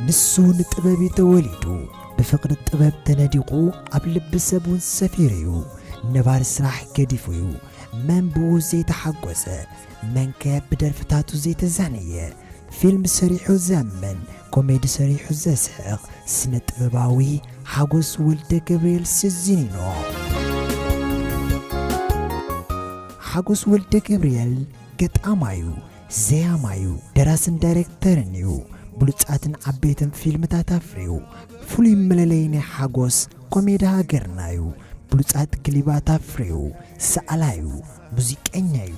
ንሱ ንጥበብ እዩ ተወሊዱ። ብፍቕሪ ጥበብ ተነዲቑ ኣብ ልቢ ሰብ እውን ሰፊሩ እዩ። ነባሪ ስራሕ ገዲፉ እዩ። መን ብኡ ዘይተሓጎሰ? መንከ ብደርፍታቱ ዘይተዛነየ? ፊልም ሰሪሑ ዘምን፣ ኮሜዲ ሰሪሑ ዘስሕቕ ስነ ጥበባዊ ሓጎስ ወልደ ገብርኤል ስዚኒኖ። ሓጎስ ወልደ ገብርኤል ገጣማዩ፣ ዘያማዩ፣ ደራስን ዳይሬክተርን እዩ። ብሉጻትን ዓበይትን ፊልምታት ኣፍርዩ። ፍሉይ መለለይ ናይ ሓጎስ ኮሜዲ ሃገርና እዩ። ብሉጻት ክሊባት ኣፍርዩ። ሰኣላዩ፣ ሙዚቀኛዩ፣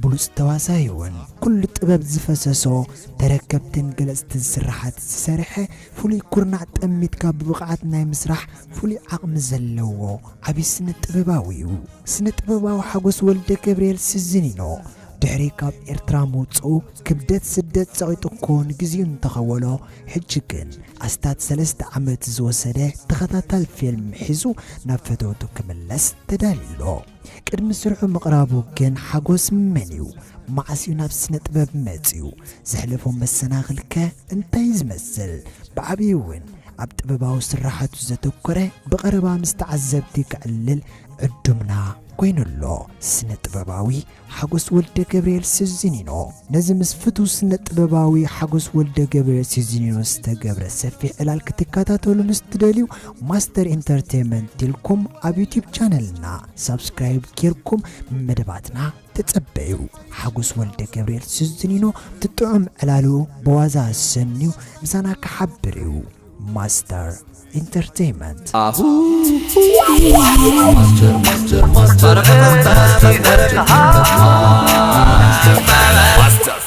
ብሉጽ ተዋሳይውን። ኩሉ ጥበብ ዝፈሰሶ፣ ተረከብትን ገለጽትን ስራሓት ዝሰርሐ፣ ፍሉይ ኩርናዕ ጠሚትካ ብብቕዓት ናይ ምስራሕ ፍሉይ ዓቕሚ ዘለዎ ዓብዪ ስነ ጥበባዊ እዩ። ስነ ጥበባዊ ሓጎስ ወልደ ገብርኤል ስዚኒኖ ድሕሪ ካብ ኤርትራ ምውጽኡ ክብደት ስደት ጸቒጡ እኮ ንግዜኡ እንተኸወሎ፣ ሕጂ ግን ኣስታት ሰለስተ ዓመት ዝወሰደ ተኸታታሊ ፊልም ሒዙ ናብ ፈተውቱ ክምለስ ተዳልዩ ኣሎ። ቅድሚ ስርሑ ምቕራቡ ግን ሓጎስ መን እዩ? መዓስ እዩ ናብ ስነ ጥበብ መጺኡ? ዘሕለፎ መሰናኽልከ እንታይ ዝመስል? ብዓብዩ እውን ኣብ ጥበባዊ ስራሓቱ ዘተኮረ፣ ብቐረባ ምስ ተዓዘብቲ ክዕልል ዕዱምና ኮይኑ ኣሎ። ስነ ጥበባዊ ሓጎስ ወልደ ገብርኤል ስዚኒኖ። ነዚ ምስ ፍቱው ስነ ጥበባዊ ሓጎስ ወልደ ገብርኤል ስዚኒኖ ዝተገብረ ሰፊሕ ዕላል ክትከታተሉ ምስ ትደልዩ፣ ማስተር ኢንተርቴይንመንት ኢልኩም ኣብ ዩቲዩብ ቻነልና ሳብስክራይብ ጌርኩም መደባትና ተጸበዩ። ሓጎስ ወልደ ገብርኤል ስዚኒኖ ትጥዑም ዕላሉ ብዋዛ ሰንዩ ምሳና ክሓብር እዩ። ማስተር ኢንተርቴይንመንት። ኣሁ ማስተር ማስተር ማስተር ማስተር